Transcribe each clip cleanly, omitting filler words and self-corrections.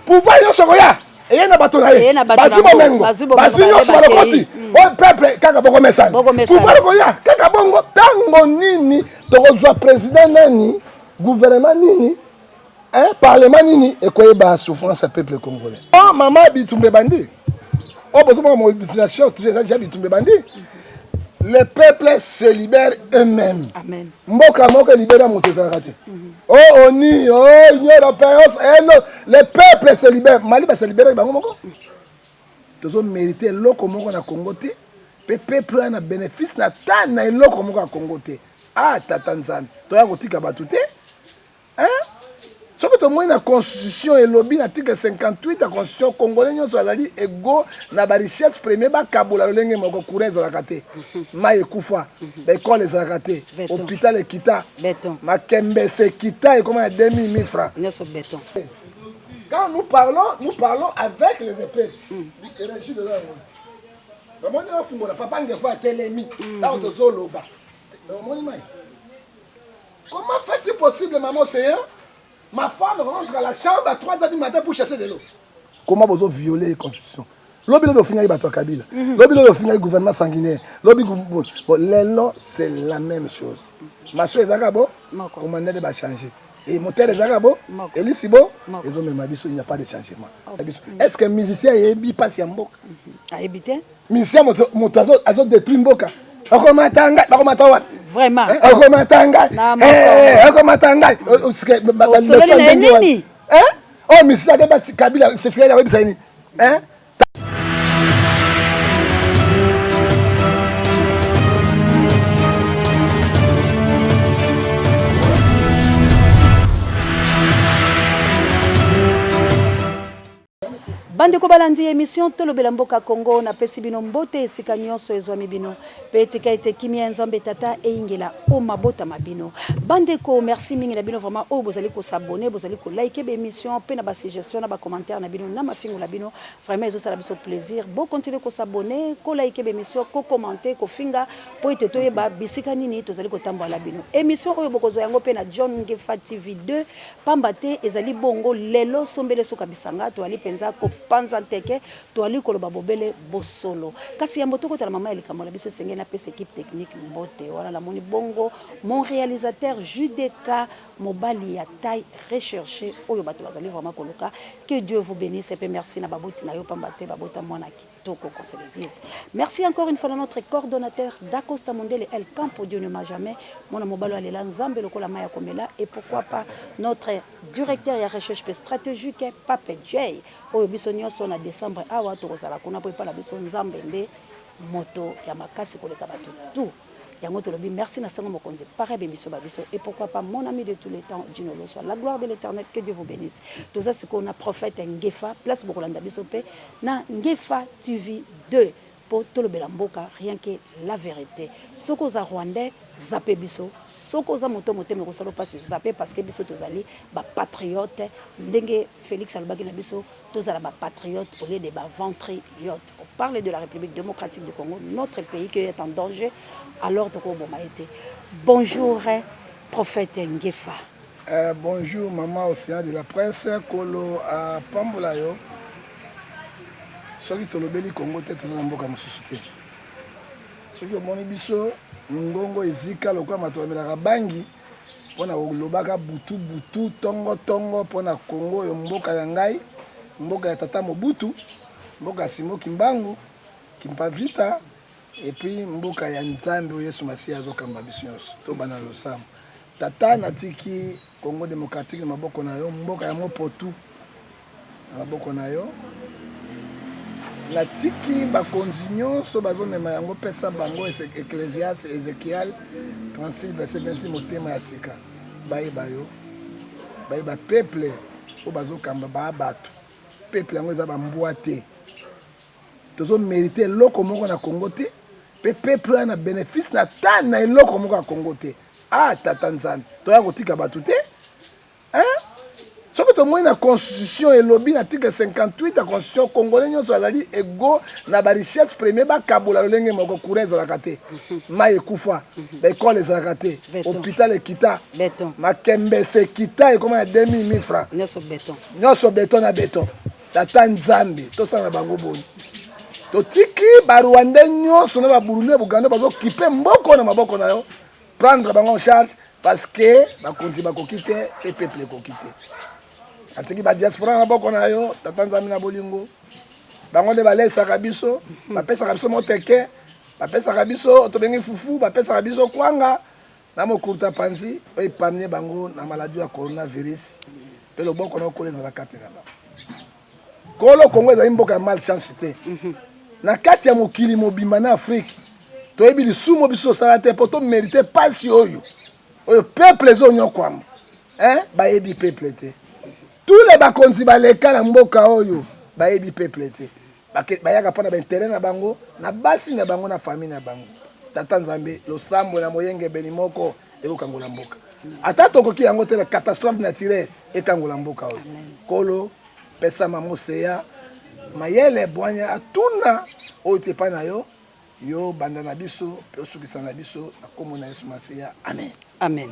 Pouvoir nyonso koya eye na bato na ye, bazwi bomengo, bazwi nyonso, balokoti oyo peuple kaka bokomesana. Pouvoir koya kaka bongo. Ntango nini tokozwa président nani, gouvernement nini, parlement nini ekoyeba souffrance ya peuple congolais? Oh mama, bitumba ebandi. Oyo bozomona mobilisation toujours eza déjà bitumba ebandi. Le peuple se libère eux-mêmes. Mboka moko elibera moto ezalaka te. Oh oni, oh Union européenne, le peuple se libère. Mali base libéraki bango moko. Tozomérite eloko moko na Congo te, mpe peuple oyo na bénéfice na ta na eloko moko ya Congo te. Ah tata Nzambe, toya kotika bato te. Soki tomoni na constitution elobi na article 58 ya constitution, congolais nyonso azali égaux na barichesse première, bakabola lolenge moko. Courant ezalaka te, mai ekufa, baekole ezalaka te, hôpital ekita, makembese ekita, ekoma na 2000 francs. Quand nous parlons, nous parlons avec les épées. Bamoni nafungola papa Ngefa atelemi ntango tozoloba, omoni mai. Comment fait-il possible, maman Océan? Ma femme rentre à la chambre à 3 heures du matin pour chasser de l'eau. Comment vous avez violé la constitution? Lobi lobi ofingaki bato ya Kabila, lobi lobi ofingaki gouvernement sanguinaire, lobi bon, lelo c'est la même chose. Maso ezalaka bo commandeur bachange et moteur ezalaka bo elisi bo ezomema biso. Il n'y a pas de changement biso. Est ce que musicien ayebi mpasi ya mboka? Ayebi te. Musicien, moto azodétruire mboka, okomata ngai, bakomata wapi? Vraiment. Okomata ngai, okomata ngai. Nini? Oyo musicien ake Kabila sesikali akoyebisa nini? Bandeko balandi émission Tolobela Mboka Congo, napesi bino mbote esika nyonso ezwami bino, mpe etika ete kimia ya Nzambe Tata eyingela o mabota ma bino. Bandeko, merci mingi na bino vraiment oyo bozali kos'abonner, bozali kolike baémission, mpe na basuggestion na bacommentaire na bino na mafingo na bino, vraiment ezosala biso plaisir. Bocontinue kos'abonner, kolike baémission, kocommenter, kofinga, mpo ete toyeba bisika nini tozali kotambola bino. Émission oyo bokozwa yango mpe na John Ngefa TV 2, pamba te ezali bongo lelo sombele suka bisanga. Toali mpenza kopanza nteke, toali koloba bobele bosolo. Kasi yambo tokotala mama ya likambo na biso, esengeli napesa équipe technique mbote. Wana namoni bongo mon réalisateur Judk, mobali ya taille recherché oyo bato bazali vraiment koluka. Que Dieu vous bénisse, mpe merci na baboti na yo, pamba te babota mwana kitoko conseil l'église. Merci encore une fois na notre coordonnateur Dacosta Mondele El Campo, Dieu ne m'a jamais, mwana mobali alela Nzambe lokola mai ya komela. Et pourquoi pas notre directeur ya recherche mpe stratégique, Pape J, oyo biso nyonso na décembre awa tokozala kuna, mpo epai na biso Nzambe nde moto ya makasi koleka bato tout. Yango tolobi merci na sango mokonzi pareil bémission ba biso. Et pourquoi pas mon ami de tous les temps, Dino Loswa, la gloire de l'Éternel. Que Dieu vous bénisse. Toza sikoyo na prophète Ngefa, place bokolanda biso mpe na Ngefa TV 2, mpo tolobela mboka, rien que la vérité. Soki oza rwandais, zappe biso. Soki oza moto motema ekosala mpasi, zappe, parce que biso tozali bapatriote, ndenge Félix alobaki na biso tozala bapatriote au lieu de baventriote. On parle de la République démocratique du Congo, notre pays qui est en danger, alors tokoboma ete. Bonjour, prophète Ngefa. Bonjour maman Océan de la presse, kolo apambola yo. Soki tolobeli Congo te, toza na mboka mosusu te. Soki omoni biso mingongo ezika lokola bato bamelaka bangi, mpona kolobaka butu butu, tongo tongo mpona Congo oyo, mboka ya ngai, mboka ya tata Mobutu, mboka ya Simo Kimbangu Kimpavita, et puis mboka ya Nzambe oyo Yesu Masiya azokamba biso nyonso. Tobanda losambo. Tata, natiki Congo démocratique na maboko na yo, mboka ya mopotu na maboko na yo. Natiki bakonzi nyonso bazomema yango, pesa bango Ecclésias, Ézéchiel 36 verset 26, motema ya sika, bayeba yo, bayeba peuple oyo bazokamba baa bato. Peuple yango eza bambwa te. Tozomérite eloko moko na Congo te, mpe peuple oyo na bénéfice na ta na eloko moko ya Congo te. Ah tata Nzambe, toya kotika bato te. Soki Tomoni na constitution elobi na article 58 ya constitution, congolais nyonso azali égaux na barichesse premier, bakabola lolenge moko. Courant ezalaka te, mai ekufa, baekole ezalaka te, hôpital ekita, makembese ekita, ekoma ya 2000 francs, nyonso béton na béton. Tata Nzambe, tosala na bango boni? Totiki Barwandais nyonso na Baburundi na Buganda bazokipe mboko na maboko na yo. Prendre bango en charge, parce que bakonzi bakoki te mpe peuple ekoki te. Atiki badiaspora na maboko na yo, Tata Nzambe na bolingo. Bango nde balesaka biso, bapesaka biso moteke, bapesaka biso tobengi fufu, bapesaka biso kwanga na mokurta panzi. Oyo épargne bango na maladie ya coronavirus, mpe loboko na okolo ezala kati na bango. Kolo, Kongo ezali mboka ya malchance te na kati ya mokili mobimba na Afrique. Toyebi lisumu biso tosala te mpo tomérite mpasi oyo peuple ezonyokwama. Bayebi peuple te. Tous les bakonzi baleka na mboka oyo bayebi peuple te. Bayaka mpo na baintérêt na bango, na basi na bango, na famille na bango. Tata Nzambe, losambo na moyengebeni moko ekokangola mboka. Ata tokoki yango te, catastrophe naturelle ekangola mboka oyo. Kolo, pesa mama Oseya mayele, bwanya, atuna oyo te epai na yo. Yo banda na biso mpe osukisa na biso, na nkombo na Yesu Masiya, amen. Amen.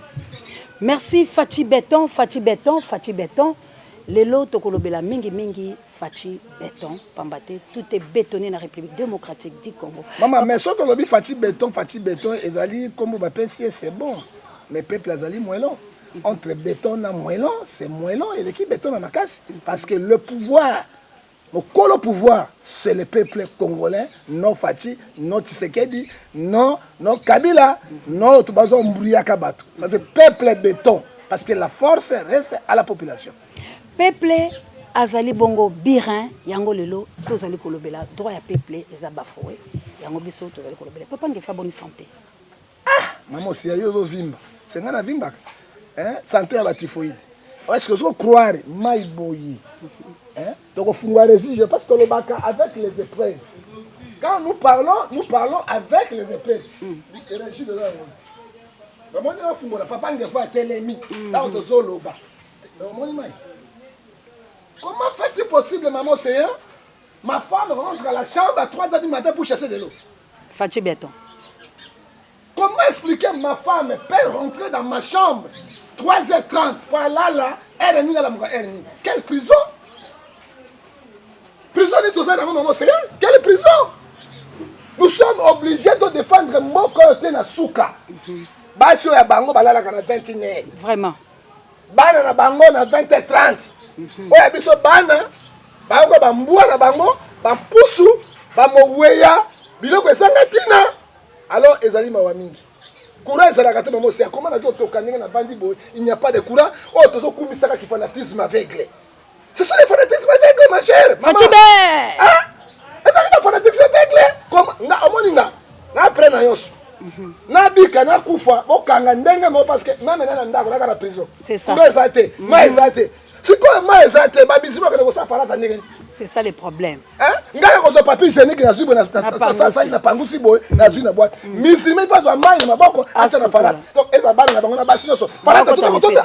Merci Fatshi Béton, Fatshi Béton, Fatshi Béton. Lelo tokolobela mingi mingi Fatshi Béton, pamba te tout est bétonné na République démocratique du Congo. Mama, mais soki olobi Fatshi Béton, Fatshi Béton ezali nkombo bapesi ye, c'est bon, mais peuple azali moellon. Entre béton na moellon, c'est moellon eleki béton na makasi, parce que le pouvoir, mokolo pouvoir, c'est le peuple congolais, non Fatshi, non Tshisekedi, non, non Kabila, non to bazo mbruyaka bato. Ça, c'est peuple béton, parce que la force reste à la population. Peuple azali bongo birin. Yango lelo tozali kolobela droit ya peuple eza bafoué. Yango biso tozali kolobela. Papa Ngefa, bonne santé? Ah, mama Osia, yo ozovimba, se ngai navimbaka santé ya batyphoïde. Est ce que ozocroire mai boye? Tokofungola registre, parce que tolobaka avec les épreuves. Quand nous parlons, nous parlons avec les épreuves. Registre eza yango. Bamoni nafungola, papa Ngefa atelemi ntango tozoloba. Omoni mai? Comment fait-il possible, maman Océan, ma femme rentre à la chambre à 3 heures du matin pour chasser de l'eau? Fatshi Béton. Comment expliquer, ma femme peut rentrer dans ma chambre 3h30 pour là, heure nini, la heure nini? Quelle prison? Prison ni toza nango, maman Océan? Quelle prison? Nous sommes obligés de défendre mboka oyo te na suka. Basi oyo ya bango balalaka na 21 heures. Vraiment. Bana na bango na 20h30. Oyo ya biso bana bango bambwa na bango, bampusu, bamoweya, biloko ezanga ntina. Alors ezali mawa mingi. Courant ezalaka te, mama Osi. Akoma naki otoka ndenge navandi boye, il n'y a pas de courant. Oyo tozokumisaka ki fanatisme aveugle, ce sont les fanatismes aveugles, ma chère. Fatshi Hein? Ezali ba fanatisme aveugle. Comme nga, omoni nga na après na nyonso, nabika, nakufa, bokanga ndenge moko, parce que même na ndako naka na prison. C'est ça. Courant eza te, mai eza te. Sikoyo mai eza te, bamisima bakende kosala farata ndenge nini? C'est ça le problème. Ngai nakozwa papier hygiénique, nazwi boye, nasali na pangusi boye, nazwi na boîte. Musulman mpe azwa mai na maboko, atia na farata. Donc eza bana na bango na basi nyonso farata, tuna kotota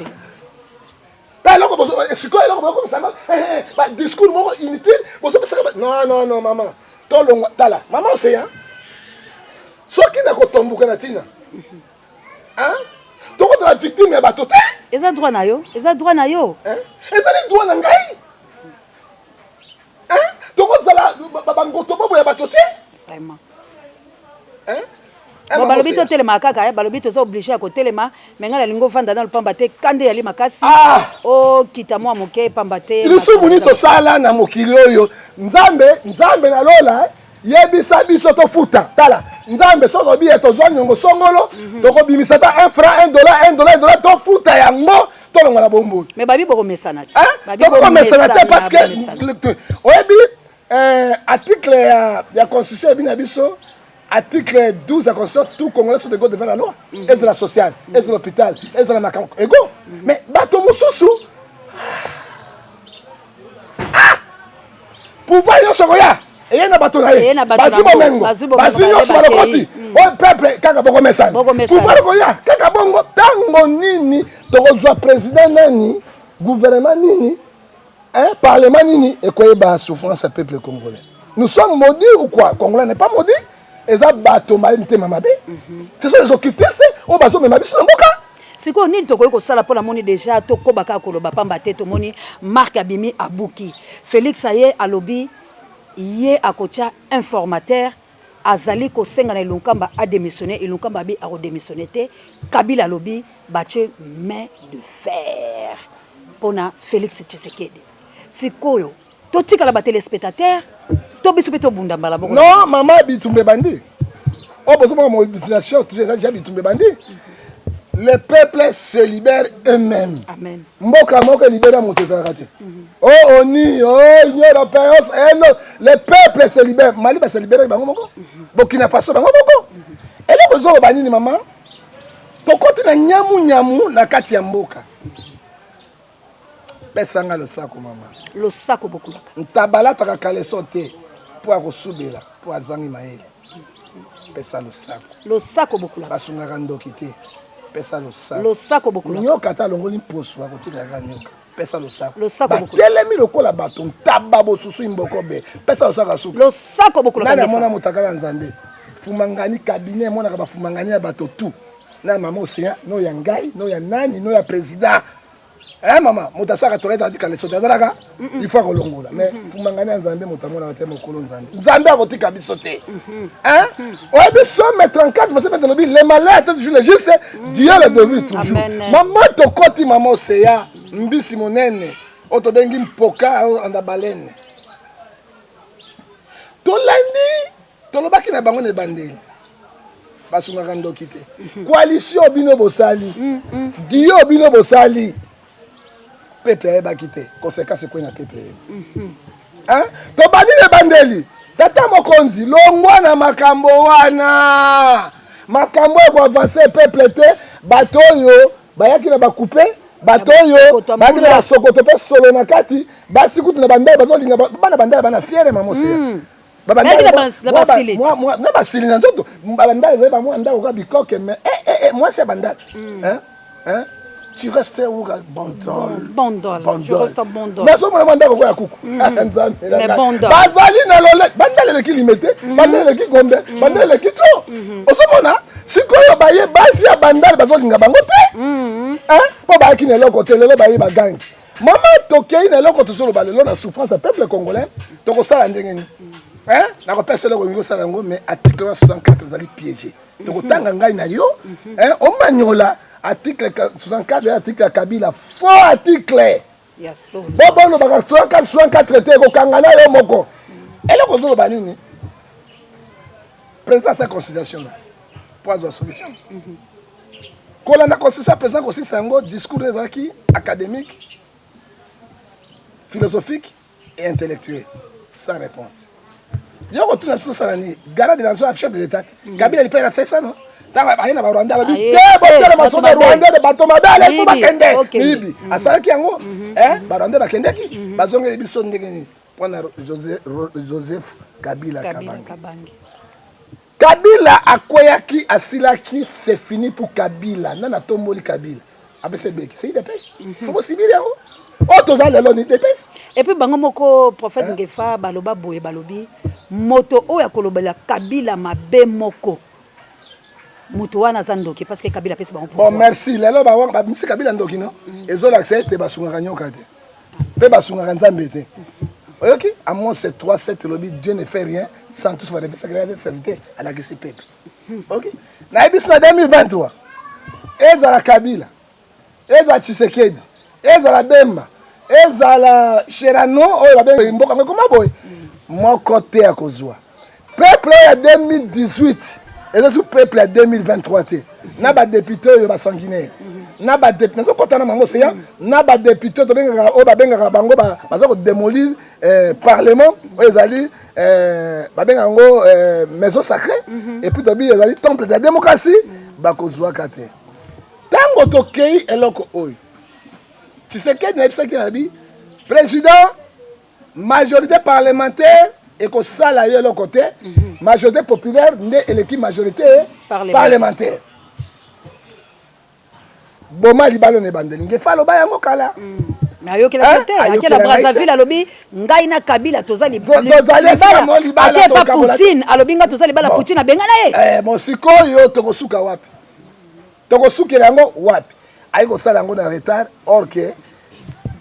eloko. Sikoyo eloko bokomisanga badiscours moko inutile bozopesaka. Non, non, non, mama, tolongwa. Tala, mama Oseya, soki nakotombuka na ntina, tokozala victime ya bato te. Eza droit na yo, eza droit na yo. Ezali droit na ngai. Tokozala bangoto bobo ya bato te. Vraiment. Bon, balobi totelema kaka, balobi toza obligé ya kotelema. Me ngai nalingi ovanda na lopamba te, kande yali makasi. Okita mwa moke, pamba te. Lisumu nini tosala na mokili oyo? Nzambe, Nzambe na lola, yebisa biso tofuta. Tala, Nzambe, soki obi ye tozwa niongo songolo, tokobimisa ata 1 franc, 1 dollar, 1 dollar, 1 dollar, tofuta yango, tolongwa na bomboi. Mais babi bokomesana te. Tokomesana te, parce que oyebi article ya constitution ebi na biso, article 12 ya constitution: tout Congolais sont égaux devant la loi. Ezala social, ezala hôpital, ezala makambo égaux. Mais bato mosusu, pouvoir nyonso koya eye na bato na ye, bazwi bomengo, bazwi nyonso, balokoti oyo peuple kaka bokomesana. Pouvoir koya kaka bongo. Ntango nini tokozwa président nani, gouvernement nini? Hein, parlement nini ekoyeba souffrance ya peuple congolais? Nous sommes maudits ou quoi? Congolais n'est pas maudit. Eza bato maye mitema mabe. Ce sont les occultistes oyo bazomema biso na mboka. Sikoyo nini tokoki kosala mpo namoni deja tokoba kaka koloba pamba te? Tomoni Mark abimi, abuki Félix, aye alobi ye akotya informateur, azali kosenga na Ilunkamba adémissionne. Ilunkamba abi akodémissionne te. Kabila alobi batie main de fer mpona Félix Tshisekedi. Sikoyo totikala batéléspectateur to biso mpe tobunda mbala moko? Non mama, bitumba ebandi. Oyo bozomona mobilisation toujours, eza déjà bitumba ebandi. Le peuple se libère eux-mêmes. Amen. Mboka moko elibera moto ezalaka te. O oni o Union européenne, eno le peuple se libère. Mali base libéraki bango moko, Burkina Faso bango moko. Eloko ezoloba nini mama? Tokoti na nyamu nyamu na kati ya mboka. Pesanga losako mama. Losako bokulaka. Ntaba alataka caleçon te mpo akosubela, mpo azangi mayele. Pesa losako. Losako bokulaka. Basungaka ndoki te. Pesa losako. Losako bokulaka. Nyoka ata alongoli mposo, akotikaka nyoka. Pesa losako. Losako. Batelemi lokola bato ntaba bosusu imboko be. Pesa losako ya suka. Losako bokulaka. Nani amona motakala ya Nzambe? Fumangani cabinet emonaka bafumangani ya bato tu na mama Océan, no ya ngai, no ya nani, no ya président. Eh mama, moto asalaka toilette alati caleçon te, azalaka il faut akolongola. Mais fumangani ya Nzambe, moto amonaka te. Mokolo Nzambe, Nzambe akotika biso te. Oyebi Psaume 34 verset 20 elobi: "Le malheur atteint toujours le juste, Dieu le dévie toujours." Mama, tokoti mama Océan, mbisi monene oyo tobengi mpoka anda baleine. Tolandi, tolobaki na bango na ebandeli, basungaka ndoki te. Coalition bino bosali, dio bino bosali, peuple ayebaki te. Conséquence ekwei na peuple ye. Tobandi na ebandeli. Tata mokonzi, longwa na makambo wana, makambo oyo koavance peuple te. Bato oyo bayaki na bakupe, bato oyo bayaki na basokoto mpe solo na kati, basi kutu na bandai bazolinga bana bandai, bana fière mamoseya na basili na nzoto. Bandal ezali bamwa ndako kaka bikoke, mais mwasi ya bandal, tu restes wuka Bandol. Nazomona mwa ndako ko ya kuku. Nzambe, bazali na lole. Bandal eleki Limete, bandal eleki Gombe, bandal eleki to. Ozomona sikoyo baye basi ya bandal bazolinga bango te mpo bayaki na eloko te. Lelo baye bagangi. Mama, tokei na eloko tozoloba lelo na souffrance ya peuple congolais. Tokosala ndenge nini? Nakopesa eloko olingi osala yango, mais article 64 ezali piégé. Tokotanga ngai na yo omanyola article 64 ya article ya Kabila, faux article. Bo bolobaka 64 64 te, ekokanga na yo moko. Eloko ozoloba nini? Président asa considération na po azwa solution kolanda constitution. Président kosisa yango, discours ezalaki académique, philosophique et intellectuel, sans réponse. Yo kotuna biso osala nini? Garant de la nation, chef de l'État. Kabila lipe na fait ça, non? Ntango aye na Barwanda, alobi te botela masoda rwandais de bato mabe, ale po bakende miyibi. Asalaki yango, Barwandais bakendeki, bazongeli biso ndenge nini? Mpona Joseph Kabila Kabange, Kabila akweyaki, asilaki, c'est fini pour Kabila. Nani atomboli Kabila, apesa ebeki? C'est UDPS. Faut bosibili yango oyo toza lelo ni UDPS. Et puis bango moko, prophète Ngefa, baloba boye, balobi moto oyo akolobela Kabila mabe moko, moto wana aza ndoki, parce que Kabila apesi bango. Bon, merci. Lelo babimisi Kabila ndoki, no ezolakisa ete basungaka nyoka te mpe basungaka Nzambe te. Oyoki Amos 3 7 elobi: "Dieu ne fait rien sans tous va serviteur." Alakisi peuple. Ok, nayebi biso na 2023, ezala Kabila, ezala Tshisekedi, ezala Bemba, ezala Sherano oyo babengi mboka yango ekoma boye, moko te ya kozwa. Peuple oyo ya 2018 eza su peuple ya 2023 te. Na badéputé oyo basanguinaire, na badéputé nazokɔta na bango seya, na badéputé tobengaka oyo babengaka bango baza kodémolir parlement oyo ezali babengaka yango maison sacrée, et puis tobi ezali temple de la démocratie. Bakozwaka te. Ntango tokei eloko oyo Tshisekedi nayebisaki na bi président, majorité parlementaire ekosala yo eloko te, majorité populaire nde eleki majorité parlementaire. Boma libalo na ebandeli. Ngefa aloba yango kala. Mais ayokelaki te, ake na Brazzaville alobi ngai na Kabila toza libala, ake pa Poutine alobi ngai toza libala, Poutine abengana ye. Bon, sikoyo tokosuka wapi? Tokosukela yango wapi? Ayi kosala yango na retard, or que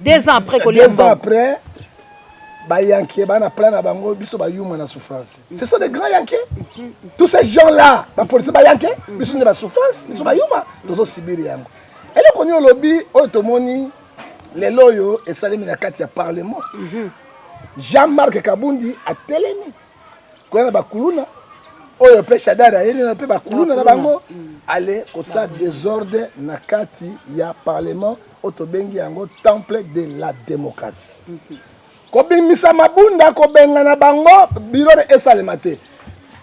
2 ans après kolia 2 ans après bayanke bana plan na bango, biso bayuma na souffrance. Ce sont des grands yanke, tous ces gens là, bapolitique bayanke, biso nde basouffrance, biso bayuma tozosibiri yango. Eloko nini olobi oyo tomoni lelo oyo esalemi na kati ya parlement? Jean-Marc Kabundi atelemi koya na bakuluna oyo mpe Shadary ayeli na mpe bakuluna na bango, ale kosala désordre na kati ya parlement oyo tobengi yango temple de la démocratie. Kobimisa mabunda, kobengana bango, bureau esalema te.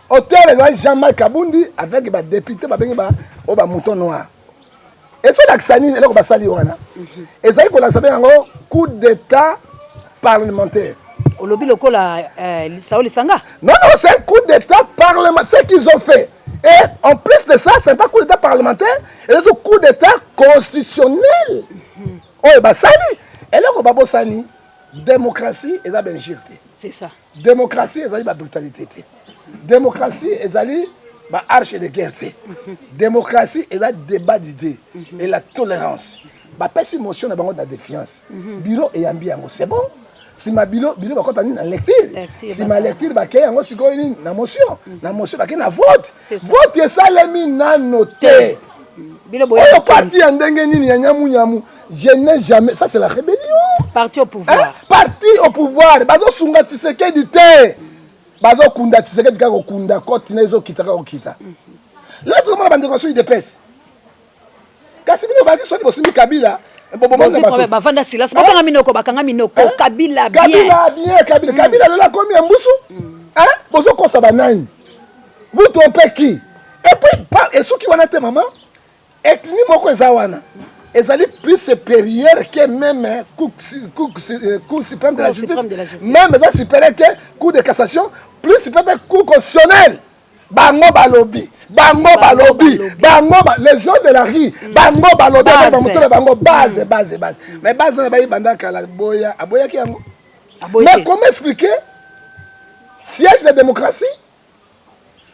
Auteur ezali Jean-Marc Kabundi avec badéputé babengi oyo bamouton noir. Ezolakisa nini eloko basali wana? Ezali kolakisa mpe yango coup d'état parlementaire. Olobi lokola Sao Lisanga. Non, non, c'est un coup d'état parlementaire ce qu'ils ont fait. Et en plus de ça, c'est pas coup d'état parlementaire, c'est un coup d'état constitutionnel oyo basali. Eloko babosani, démocratie eza bainjure te. C'est ça. Démocratie ezali babrutalité te, démocratie ezali baarche de guerre te, démocratie eza débat d'idées et la tolérance. Bapesi motion na bango na défiance, bureau eyambi yango, c'est bon. Nsima bureau bakɔta nini na lecture, nsima lecture bakei yango sikoyo nini na motion, na motion bakei na vote. Vote esalemi nano te. Oyo parti ya ndenge nini ya nyamunyamu? Je n'ai jamais ça, c'est la rébellion. Parti au pouvoir. Hein? Parti au pouvoir bazosunga Tshisekedi te, bazokunda Tshisekedi kaka kokunda, koti na ezokita kaka kokita. Lelo tozomona bandeko na soki UDPS, kasi bino baki soki bosimbi Kabila. Bavanda silence, bakanga minoko, bakanga minoko. Kabila bien. Kabila bien, Kabila, Kabila lelo akomi ya mbusu. Bozokosa banani? Vous trompez qui? Et puis esuki wana te, mama. Ethnie moko eza wana ezali plus supérieur que même cour suprême de la justice, même eza supérieur que cour de cassation, plus supérieur que cour constitutionnelle. Bango balobi, bango balobi, bango, les gens de la rue, bango balobi, bamoto na bango, base, base, base. Mais base wana bayibanda kala boya, aboyaki yango. Mais comment expliquer siège de démocratie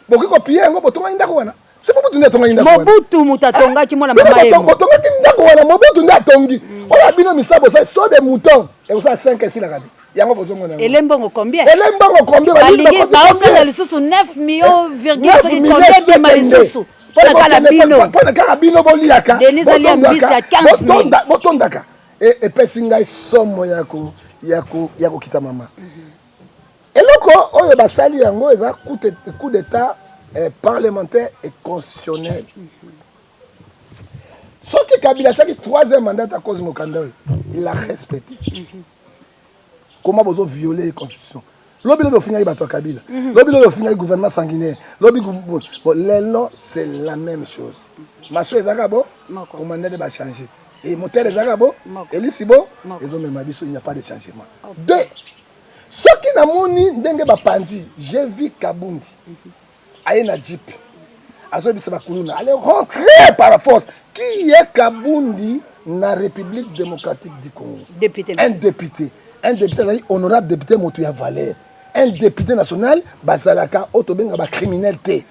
bokoki kopiller yango? Botongaki ndako wana, se Mobutu nde atongaki ndako. Mobutu moto atongaki, mwana mama ye. Botongaki ndako wana, Mobutu nde atongi. Oyo bino misala bosali, saut de mouton ekosala 5 esilaka te, yango bozomona. Ele mbongo combien? Ele mbongo combien? Balingi baosala lisusu 9 millions virgule soki combien bima lisusu mpona kala bino. Mpona kaka bino boliaka. Denise alia mbisi ya 15. Botondaka. Epesi ngai somo ya kokita, mama. Eloko oyo basali yango eza coup d'état parlementaire et constitutionnel. Soki Kabila atiaki troisième mandat à cause mokanda oyo, il a respecté. Comment bozo violer constitution? Lobi lobi ofingaki bato ya Kabila, lobi lobi ofingaki gouvernement sanguinaire, lobi bon, lelo c'est la même chose. Maso ezalaka bo commandant nde bachange et moteur ezalaka bo elisi bo ezomema biso. Il n'y a pas de changement. Deux, soki namoni ndenge bapanzi, j'ai vu Kabundi aye na jeep, azoyebisa bakuluna allez rentrer par la force. Qui est Kabundi na République démocratique du Congo? Député. Un député, un député azali honorable député, moto ya valeur. Un député national bazalaka oyo tobenga bacriminel te,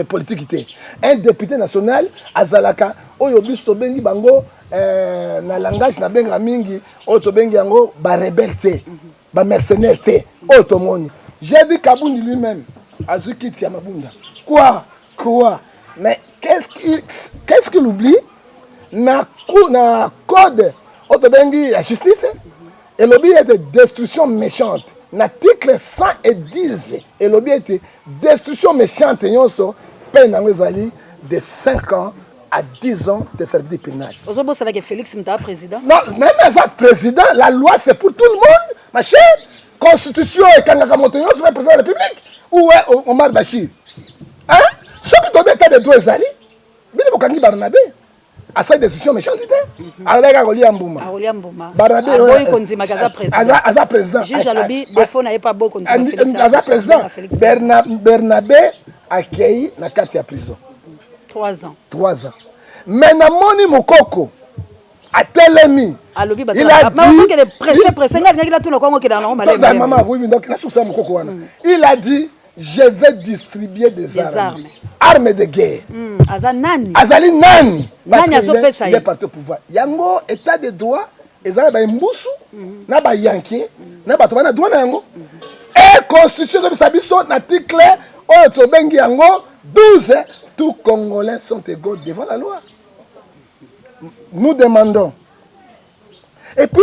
politique te. Un député national azalaka oyo biso tobengi bango na langage nabengaka mingi, oyo tobengi yango barebelle te, bamercenaire te. Oyo tomoni, j'ai vu Kabundi lui-même azwi kiti ya mabunda, quoi quoi. Mais qu'est-ce qu'il oublie? Na code oyo tobengi ya justice elobi ete destruction méchante, na article 110 elobi ete destruction méchante nyonso, peine yango ezali de 5 ans à 10 ans de servitude pénale. Ozobosanaka Félix moto président. Non, même eza président, la loi c'est pour tout le monde, ma chère. Constitution ekangaka moto nyonso, président de la République ou Omar Bachir, hein? Soki tobi état de droit ezali, bino bokangi Barnabe, asali destruction méchante te, alobaki kaka kolia mbuma. Akolia mbuma. Barnabe aboyi kondimaka aza président. Aza président. Juge alobi défaut na ye pa bo kondima. Aza président. Bernabe akei na kati ya prison. 3 ans. 3 ans. Mais namoni Mokoko atelemi. Alobi bazokende presse presse, ngai alingaki natuna kwango okendaka nango maleme. Mama, oui, donc nasukisa mokoko wana. Il a dit: je vais distribuer des armes, armes, armes de guerre. Aza nani? Azali nani? Nani azopesa ye? Parti au pouvoir. Yango état de droit ezala baimbusu na bayanke na bato bana droit na yango. E constitution ezobisa biso na article oyo tobengi yango 12: tous Congolais sont égaux devant la loi. Nous demandons, et puis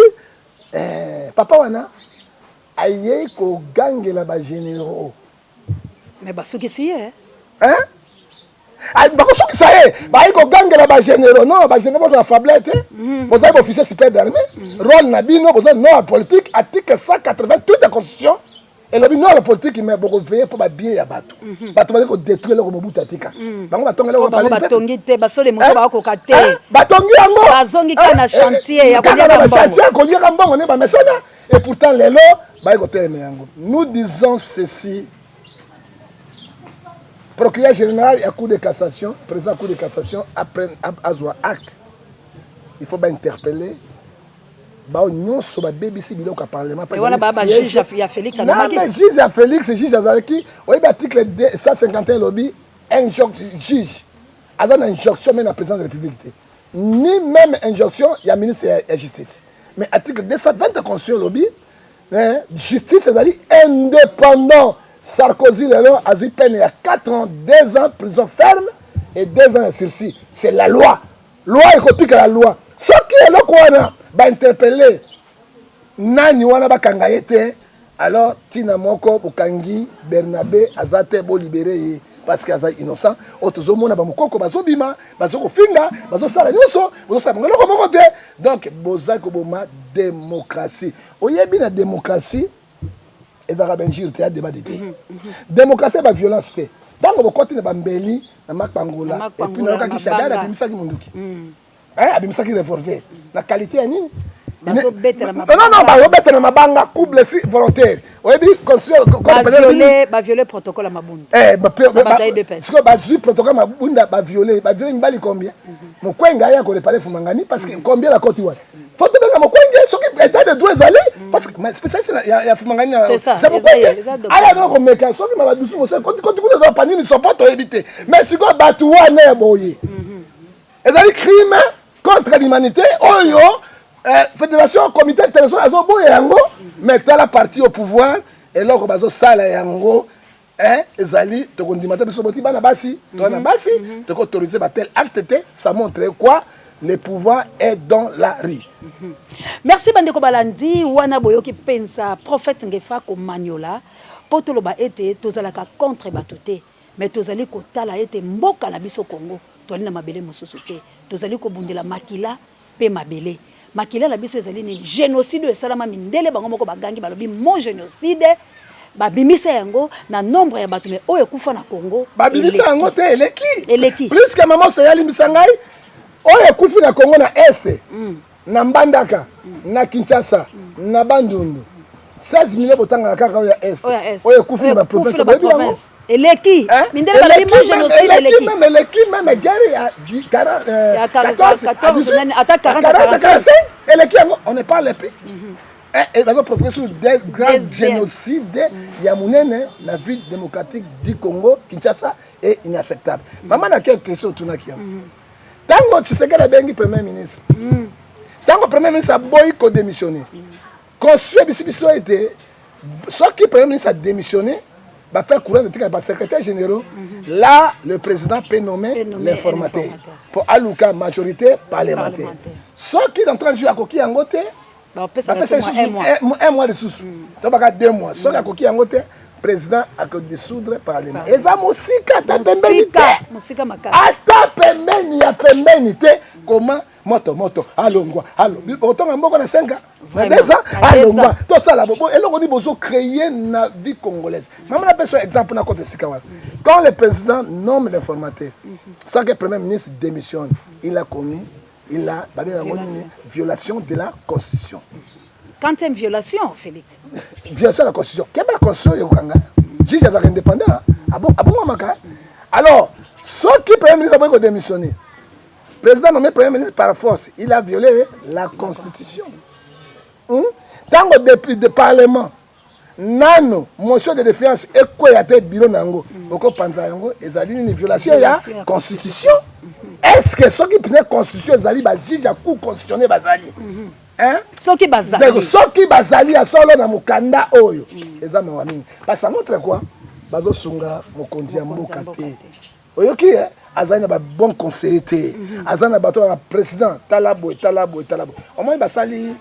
papa wana ayei kogangela bagénéraux. Mais basukisi ye. Hein? Bakosukisa ye, bayi kogangela bagénéraux. Non, bagénéraux bozala faible te. Bozali baofficier supérieur d'armée, rôle na bino boza non ya politique. Article 188 ya constitution elobi non ya politique, mais bokoveiller mpo babien ya bato. Bato bazali kodétruire eloko Mobutu atika. Bango batonga eloko. Batongi te, basole moto bakoka te. Batongi yango. Bazongi kaka na chantier ya kaka na bachantier koliaka mbongo nde bamesana. Et pourtant lelo bayi kotelema yango. Nous disons ceci: procureur général ya Cour de cassation, président Cour de cassation, azwa acte. Il faut bainterpeller bao nyonso babebisi biloko ya parlement. Wana bajuge ya Félix. Mais juge ya Félix, juge azalaki, oyebi article 151 elobi juge aza na injonction même ya président de la République te, ni même injonction ya ministre ya justice. Mais article 220 ya constitution elobi justice ezali indépendant. Sarkozy lelo azwi peine ya 4 ans, 2 ans prison ferme et 2 ans ya sursis. C'est la loi. Loi ekotikala loi. Soki eloko wana bainterpeller nani wana, bakanga ye te, alors ntina moko bokangi Bernabe aza te. Bolibérer ye parce que aza innocent. Oyo tozomona, bamokoko bazobima, bazokofinga, bazosala nyonso, bozosala bango eloko moko te. Donc boza koboma démocratie. Oyebi, na démocratie ezalaka bainjure te, ya débat te. Démocratie ya baviolence te. Ntango bokoti na bambeli na Makbangola, et puis nayokaki Shadary abimisaki monduki, abimisaki revolver na qualité ya nini? Non, non, bazobetela mabanga, coup blessé volontaire. Oyebi. Baviole protocole ya Mabunda. Sikoyo bazwi protocole Mabunda, baviole, baviole mibali combien? Mokwenge aya koréparer Fumangani, parce que combien bakoti wana? Faut tobenga Mokwenge soki état de droit ezali, parce que spécialiste ya Fumangani, c'est Mokwenge. Aya naka komeka soki ma badusu moso koti koti kuna, eza panini sopo, toyebi te. Mais sikoyo bato wana ya boye ezali crime contre l'humanité oyo fédération comité international azoboya yango. Mais tala parti au pouvoir, eloko bazosala yango ezali tokondima te. Biso boti bana basi, to bana basi, tokoautoriser batel acte te. Ça montre quoi? Le pouvoir est dans la rue. Merci bandeko balandi. Wana boyoki mpenza prophète Ngefa komaniola mpo toloba ete tozalaka contre bato te, mais tozali kotala ete mboka na biso Congo, toali na mabele mosusu te. Tozali kobundela makila mpe mabele. Makila na biso ezali nini? Génocide oyo esalama, mindele bango moko bagangi, balobi mo génocide, babimisa yango na nombre ya bato me oyo ekufa na Congo. Babimisa yango te, eleki. Eleki. Plus que mama Oseye alimbisa ngai, oyo ekufi na Congo, na Est, na Mbandaka, na Kinshasa, na Bandundu, 16 millions. Botangaka kaka oyo ya Est. Oyo ekufi na baprovince, boyebi yango. Eleki. Mindele balobi mo génocide eleki. Même eleki, même guerre ya 14, ata 40, 45, eleki yango. On ne parle plus. Bazoprofiter sur des grands génocide ya monene na ville démocratique du Congo, Kinshasa, est inacceptable. Mama, na quelque question otunaki yango, ntango Tshisekedi abengi premier ministre, ntango premier ministre aboyi kodémissionner, constitution ebisi biso ete soki premier ministre adémissionné, baaffaires courantes etikala basecrétaire généraux. Là, le président peut nommer l'informateur po aluka majorité parlementaire. Soki dans 30 jours akoki yango te, bapesa lisusu un mois lisusu, to baka 2 mois. Soki akoki yango te, président akodissoudre parlement. Eza mosika, ata pembeni te, ata pembeni ya pembeni te. Koma moto moto alongwa, alobi otonga mboka na 5 ans, na 2 ans, alongwa. Tosala eloko nini bozocréer na vie congolaise? Mama, napesa exemple na kote esika wana. Quand le président nomme l'informateur sans que premier ministre démissionne, il a commis, il a, babenga yango nini? Violation de la constitution. Quantième violation, Félix. Violation de la constitution. Keba, la constitution ekokanga juge azalaka indépendant, abongwamaka. Alors soki premier ministre aboyi kodémissionner, Président nommé premier ministre par force, il a violé la constitution. Ntango depuis de parlement nano motion de défiance ekweya te, bureau na yango okopanza yango, ezali nini? Violation ya constitution. Est ce que soki pene constitution ezali, bajuge ya cour constitutionnel bazali, hein? Soki bazali. Soki bazali ya solo na mokanda oyo, eza mawa mingi, parce que ça montre quoi? Bazosunga mokonzi ya mboka te. Oyoki, eh? Azali na babon conseiller te, aza na bato ya président. Tala boye, tala boye, tala boye. Omoni, basali,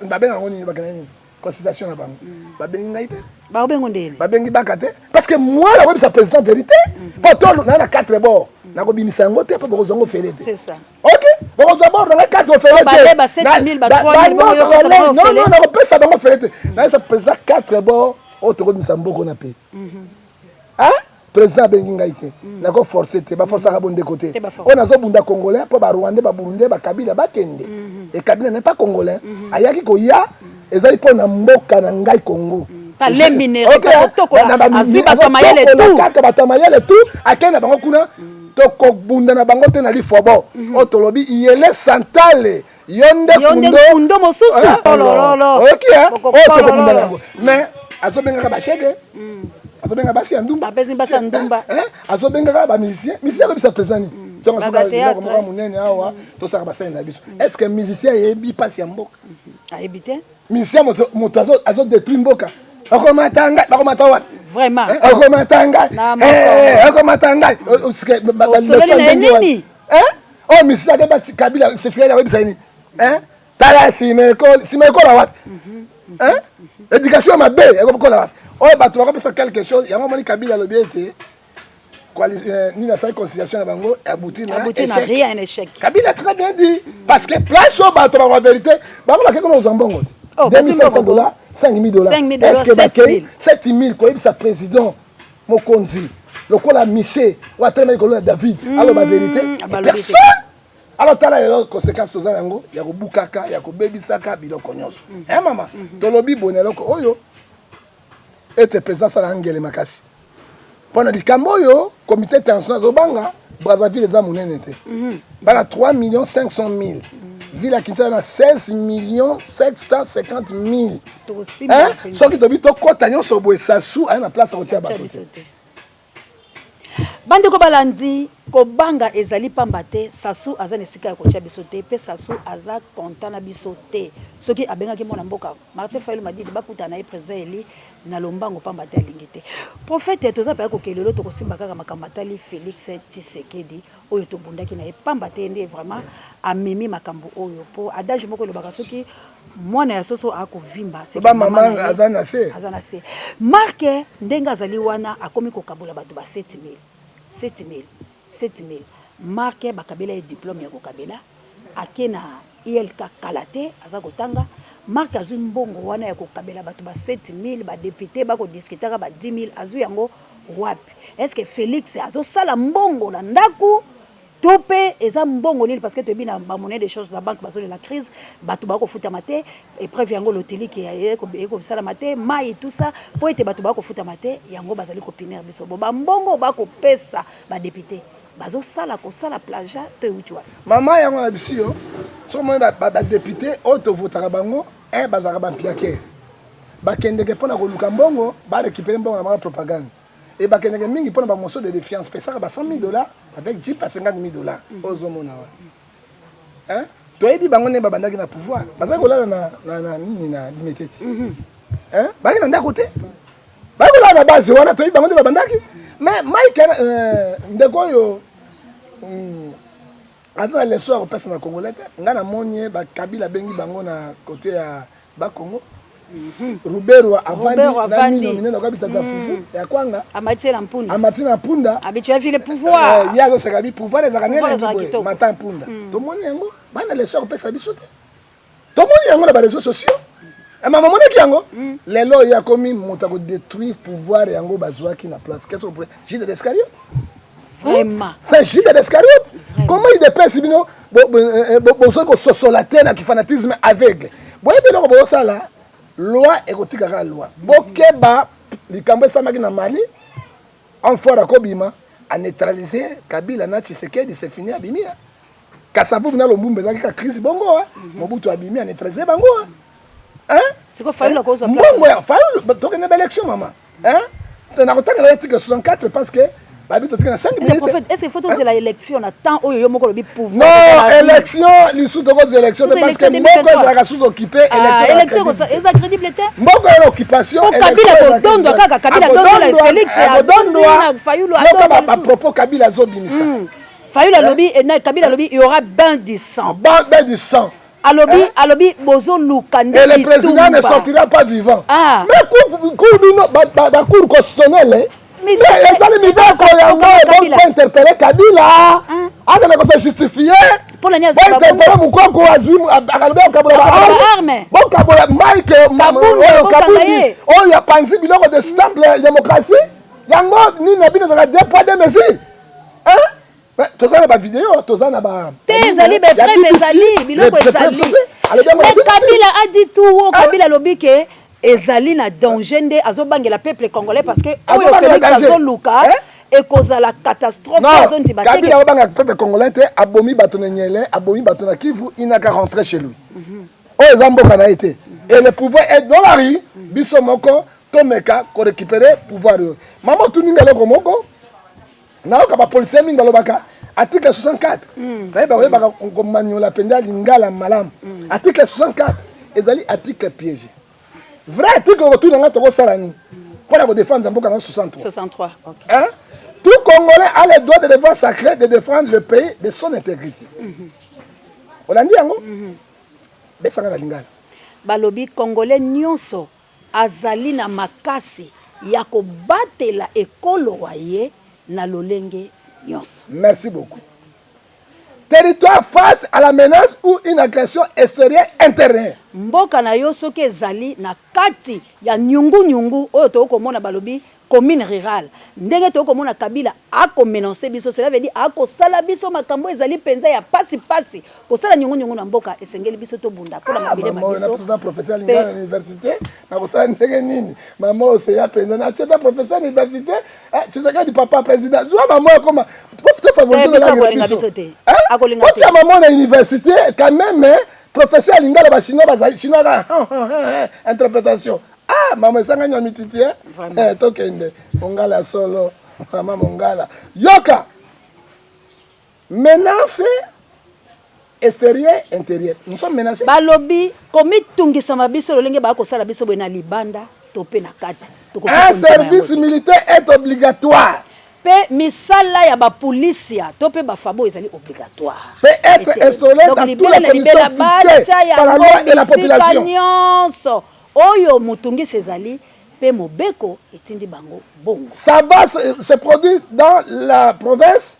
babenga yango nini? Bakenda nini? Consultation na bango, babengi ngai te. Baobengo ndeni? Babengi baka te, parce que moi nakoyebisa président vérité, mpo to naa na quatre bord, nakobimisa yango te mpo bokozwa yango ofele te. C'est ça. Ok, bokozwa bord na ngai quatre ofele. Bale ba 7000, ba 3000, bongo yo opesa bango Non. ofele. Non, nakopesa bango ofele te. Nayesa président quatre bord oyo tokobimisa mboko na pe. Hein? Président abengi ngai te, nakoforce te, baforçaka bondeko te. Te baforce. Oyo nazobunda congolais mpo barwandais, baburundais, bakabila bakende. E Kabila n'est pas congolais, ayaki koya ezali mpo na mboka na ngai Congo. Pale minerai, bazotokola, azwi bato ya mayele Azotokola tu. Kaka bato ya mayele tu, akei na bango kuna. Tokobunda na bango te na lifobo oyo tolobi yele santale yo nde. Yo nde kundo mosusu. Kolololo. Oyoki, oyo tokobunda na Bokokolololo. yango, mais azobengaka bashege, azobenga basi ya ndumba. Bapesi basi ya ndumba. Eh, azobengaka bamusicien. Musicien akobisa président nini? Ntongo Baza soki théâtre. eloko moko monene awa, tosaka basali na biso. Est ce que musicien ayebi mpasi ya mboka? Ayebi te. Musicien, moto azodétruire mboka. Okomata ngai, bakomata wapi? Vraiment. Eh, okomata ngai. Na moko. Eh, okomata ngai. Osololi na ye nini? Oyo musicien akeba Kabila Tshisekedi akoyebisa ye nini? Tala nsima ekole, nsima ekola wapi? Hein? Éducation mabe ekokola wapi? Oyo bato bakopesa quelque chose yango. Omoni, Kabila alobi ete nini, asali conciliation na bango, abouti na Abouti na échec. rien, un échec. Kabila très bien dit, parce que place oyo bato bakwa vérité, bango bakei kuna kozwa mbongo te. Oh, bazwi 2500 mbongo. dollars, 5000 dollars. 5000 dollars, Est ce que bakei 7000. 7000 koyebisa président mokonzi lokola Michel oyo atelema likolo ya David, aloba vérité? Abalobi te. Personne. Alors tala lelo conséquence toza yango ya kobukaka, ya kobebisaka biloko nyonso. E mama, tolobi boye na eloko oyo ete président asala ngele makasi mpo na likambo oyo. Comité international azobanga. Brazzaville eza monene te, bana 3 millions 500 000. Ville ya Kinshasa na 16 millions 750 000. Tokosimba Hein? mpenza. Soki tobi tokɔta nyonso boye, Sassou aye na place akotia Tia bato biso te. Te. Bandeko balandi, kobanga ezali pamba te. Sassou aza na esika ya kotia biso te, mpe Sassou aza content na biso te. Soki abengaki mwana mboka Martin Fayulu Madidi, bakutana na ye président eli na lombango, pamba te alingi te. Prophète, toza mpenza kokende lelo, tokosimba kaka makambo atali Félix Tshisekedi oyo tobundaki na ye, pamba te nde vraiment amemi makambo oyo. Mpo adage moko elobaka, soki mwana ya soso akovimba, c'est que Ba mama na ye aza na se. Aza na se. Marke ndenge azali wana, akomi kokabola bato ba 7000, 7000, 7000. Marke bakabela ye diplôme ya kokabela, ake na ILK kala te, aza kotanga. Marke azwi mbongo wana ya kokabela bato ba 7000, badéputé bakodiskutaka ba 10 000, azwi yango wapi? Est ce que Félix azosala mbongo na ndako to mpe eza mbongo nini? Parce que toyebi na bamonnaie de change na banque bazolela crise, bato bakofutama te. Épreuve yango lotiliki ekosalama te, mai, tout ça, mpo ete bato bakofutama te. Yango bazali kopunir biso. Bo bambongo bakopesa badéputé, bazosala kosala plagiat to euti wapi? Mama, yango na biso yo, soki omoni badéputé oyo tovotaka bango, un, bazalaka bampiakere, bakendeke mpona koluka mbongo, barécupere mbongo na bango ya propagande. E bakendeke mingi mpona bamotion de défiance, pesaka ba 100 000 dollars avec jeep ya 50 000 dollars. Oyo ozomona wana, Hein? Toyebi bango nde babandaki na pouvoir, bazali kolala na nini, na Limete ti. Hein? Bazalaki na ndako te, bazali kolala na base wana. Toyebi bango nde babandaki. Mais Mike, ndeko oyo, aza na leçon ya kopesa na congolais te. Ngai namoni ye, bakabila abengi bango na côté ya Bakongo, Ruberwa avandi Ruberwa na avandi. mino minene okoki bitata fufu ya kwanga. Amati na mpunda. Amati na mpunda. Abi, tu as vu le pouvoir. Eh, ye azoseka bi pouvoir ezalaka Pouvoir nde ezalaka elengi boye. kitoko. Mata mpunda, tomoni yango bana, leçon ya kopesa biso te. Tomoni yango na baréseaux sociaux. Mama, monaki yango lelo oyo akomi moto akodétruire pouvoir yango bazwaki na place. Qu'est-ce qu'on pourrait, Jude d'Iscariote. Vraiment. C'est Jude d'Iscariote. Comment UDPS, bino bozoki kososola te na kifanatisme aveugle? Boyebi eloko bozosala. Loi ekotikaka loi. Bokeba, likambo esamaki na Mali, homme fort akobima, aneutraliser Kabila na Tshisekedi, c'est fini, abimi. Kasavubu na Lumumba ezalaki kaka crise bongo, Mobutu abimi, aneutraliser bango, hein? Siko Fayulu akozwa place? Mbongo ya Fayulu, tokende ba élection, mama, hein? Nakotanga na article 64 parce que babi totika na 5 minutes. Prophète, est-ce qu'il faut tozela élection na temps oyo yo moko olobi pouvoir? Non, élection lisusu tokozela élection te parce que mboka ezalaka sous occupé. Élection eza crédible te. Mboka ya occupation. Kabila kodondwa kaka, Kabila dondola, Félix adondwa, Fayulu. Yoka bapropos Kabila azobimisa. Fayulu alobi, Kabila alobi: il y aura bain du sang. Bain du sang. Alobi, alobi bozoluka nde. Et le président ne sortira pas vivant. Ah. Mais cour bino, bacour constitutionnelle, mais ezali mibeko yango ebongo interpeller Kabila, akende kose justifier. Bointerpeller Mokoko, azwi, akalobi okabola baarmes, bokabola Mike oyo Kabundi oyo apanzi biloko de temple démocratie. Yango nini na bino ezalaka deux poids deux mesures? Toza na bavideo, toza na ba Te, ezali bapreuve, ezali biloko ezali. Mais Kabila a dit tout haut, Kabila alobi ke ezali na danger nde azobangela peuple congolais parce que oyo Félix azoluka ekozala catastrophe. Azondima. Kabila azobanga peuple congolais te. Abomi bato na Nyele, abomi bato na Kivu, il n'a qu'à rentrer chez lui. Oyo eza mboka na ye te et le pouvoir est dans la rue. Biso moko tomeka korécupérer pouvoir oyo. Mama, otuninga eloko moko, nayoka bapoliticien mingi balobaka article 64. Nayeba oyebaka komaniola mpenza lingala malamu. Article 64 ezali article piège. Vrai article okotuna nga, tokosala nini mpona kodéfendre mboka na 63? 63, ok. Hein? Tout Congolais a le droit de devoir sacré de défendre le pays de son intégrité. Olandi yango? Besanga na lingala. Balobi Congolais nyonso azali na makasi ya kobatela ekolo wa ye na lolenge nyonso. Merci beaucoup. Territoire face à la menace ou une agression extérieure intérieure. Mboka na yo soki ezali na kati ya nyungu-nyungu oyo tokomona, balobi commune rurale, ndenge tokomona Kabila akomenacer biso, cela veut dire akosala biso makambo ezali mpenza ya pasi-pasi, kosala nyungu-nyungu na mboka, esengeli biso tobunda mpona mabele ma biso. Professeur lingala na université, nakosala ndenge nini? Mama oseya mpenza natieta professeur na université Tshisekedi, papa président, zwa mama akoma tofavoriser biso. Otia mama na université quand même, professeur lingala, bachinois bazali chinois kaka interprétation. Ah, mama, esangani ya mititi, eh, tokende mongala ya solo. Mama mongala, yoka: menace extérieur, intérieur, nous sommes menacés. Balobi komitungisama biso lolenge bakosala biso boye na libanda to mpe na kati. Un service militaire est obligatoire. Mpe misala ya bapolisia to mpe bafabo ezali obligatoire. Peut être instauré dans toutes les conditions fixées par la loi et la population. Nyonso oyo motungisi ezali mpe mobeko etindi bango bongo. Ça va se produire dans la province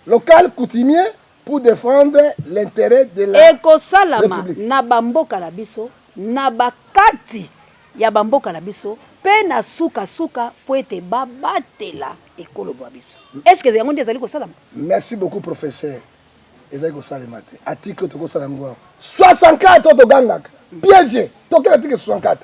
locale coutumier pour défendre l'intérêt de la Ekosalama na bamboka na biso, na bakati ya bamboka na biso mpe na sukasuka mpo ete babatela ekolo bwa biso. Est ce que yango nde ezali kosalama? Merci beaucoup, professeur. Ezali kosalema te. Article tokosala yango awa 64 oyo togangaka piège. Tokende article 64: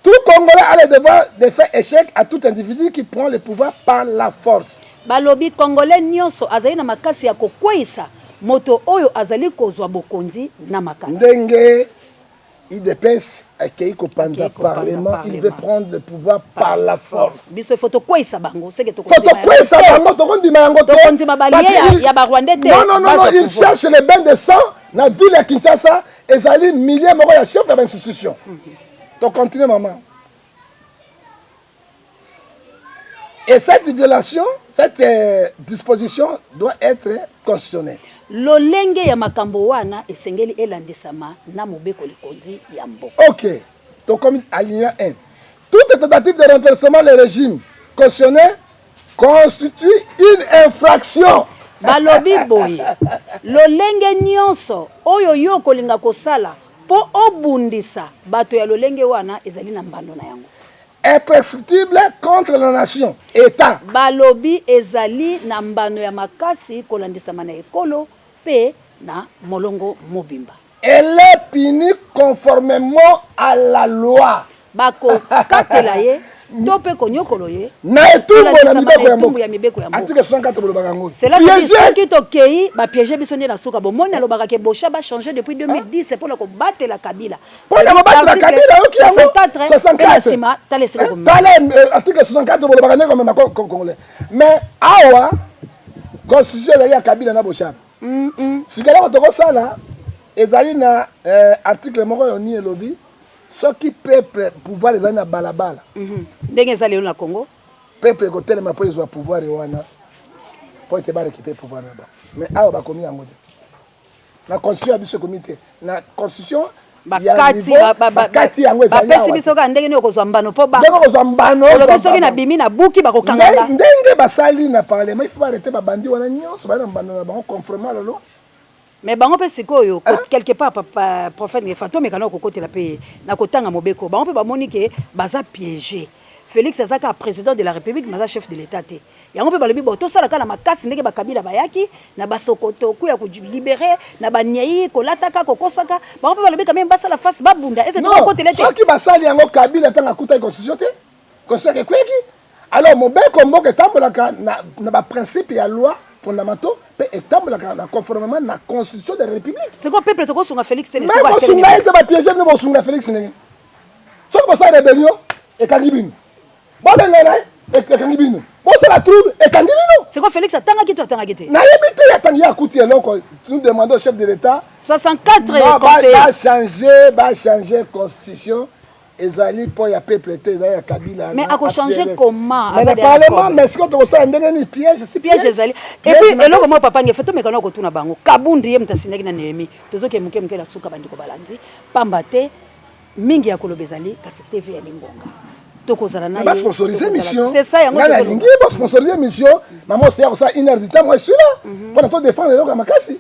tout Congolais a le devoir de faire échec à tout individu qui prend le pouvoir par la force. Balobi Congolais nyonso azali na makasi ya kokweyisa moto oyo azali kozwa bokonzi na makasi. Ndenge UDPS akei kopanza parlement, il veut prendre le pouvoir par la force. Biso faut tokweyisa bango, seke. Faut tokweyisa bango, tokondima yango te. Tokondima balie ya Barwandais te. Non, non, non, non, il cherche le bain de sang na ville ya Kinshasa. Ezali milieu moko ya chef ya bainstitution. Tocontinue, mama. Et cette violation, cette disposition doit être constitutionnelle. Lolenge ya makambo wana esengeli elandisama na mobeko likonzi ya mboka. Ok, tokomi alinéa 1: toute tentative de renversement le régime constitutionnel constitue une infraction. Balobi boye: lolenge nyonso oyo yo okolinga kosala mpo obundisa bato ya lolenge wana ezali na mbando na yango. Imprescriptible contre la nation État. Balobi ezali na mbano ya makasi kolandisama na ekolo mpe na molongo mobimba. Elle est punie conformément à la loi. Bakokatela ye. To mpe konyokolo ye na etumbu na mibeko ya mibeko ya mboka. Article 64 bolobaka yango. Cela veut dire soki tokei bapiéger biso nde na suka. Bomoni, alobaka ke Boshab achanger depuis 2010 mpona kobatela Kabila. Mpona kobatela Kabila, oyoki yango? 64 na nsima, tala esika komema. Tala article 64 bolobaka ndenge komema Congolais. Mais awa constitution ezali ya Kabila na Boshab. Sika eloko tokosala ezali na article moko oyo ni elobi soki peuple, pouvoir ezali na balabala. Ndenge eza lelo na Congo. Peuple ekotelema mpo ezwa pouvoir wana, mpo ete barécupérer pouvoir na bango. Mais awa bakomi yango te na constitution ya biso, ekomi te na constitution. Bakati. Bakati yango ezali. Bapesi biso kaka ndenge nini okozwa mbano mpo ndenge okozwa mbano. Olobi soki nabimi na buki, bakokanga. Ndenge basali na parlement, il faut arrêter babandi wana nyonso bali na mbano na bango conformément à la loi. Mais bango mpe sikoyo, quelque part, papa prophète Ngefa, tomeka na kokotela mpe na kotanga mobeko. Bango mpe bamoni ke baza piégé. Félix aza kaka président de la République, mais aza chef de l'État te. Yango mpe balobi bo tosala kaka na makasi ndenge bakabila bayaki na basokoto ya kolibérer na banyei, kolataka, kokosaka. Bango mpe balobi quand même basala face, babunda ese tokokotela te. Soki basali yango, Kabila ntango akutaki constitution te, constitution ekweki. Alors mobeko mboka etambolaka na baprincipe ya loi fondamentaux mpe etambolaka na conformément na constitution de la République. Sikoyo peuple tokosunga Félix te? Mais kosunga ye te, bapiéger bino. Bosunga Félix ndenge soki bosala rébellion, ekangi bino. Bobengana ye, ekangi bino. Bosala trouble, ekangi bino. Sikoyo Félix atangaki to atangaki te? Nayebi te. Atangi, ye akuti eloko. Nous demandons au chef de l'État 64 conseillers. Bachanger, bachanger constitution. Ezali mpo ya peuple te, ezali ya Kabila. Mais akochanger comment? Mais na parlement. Mais sikoyo tokosala ndenge nini? Piège si. Piège ezali. Et puis eloko moko, papa Ngefa, tomekana kotuna bango. Kabundi ye moto asindaki na Néhémie. Tozoke moke moke na suka. Bandeko balandi, pamba te mingi ya koloba ezali, kasi TV ya lingonga tokozala na. Basponsoriser émission. C'est ça yango. Nga nalingi basponsoriser émission. Mama Oseya kosala une heure du temps, moi je suis là mpona to défendre eloko ya makasi.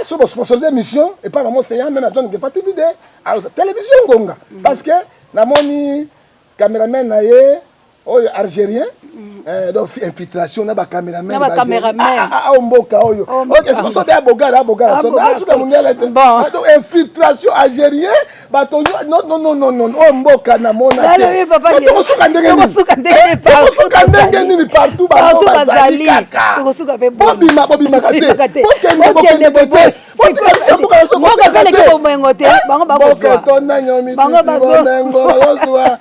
So bosponsoriser émission epai mama Oseya, même atone Ngefa TV de télévision ngonga, parce que namoni cameraman na ye oyo algérien. Donc infiltration na bacameraman awa mboka oyo sobe abogara abogara asuka mondele te. Donc infiltration algérien, bato, non, non, non, non, oyo mboka namona te. Tokosuka ndenge nini? Tokosuka ndenge nini? Partout bango bazali kaka. Bobima, bobimaka te. Bokende, bokendeke te. Botika biso mboka na biso. Mboka te. Mboka etonda nyomi, titi bomengo bazozwa.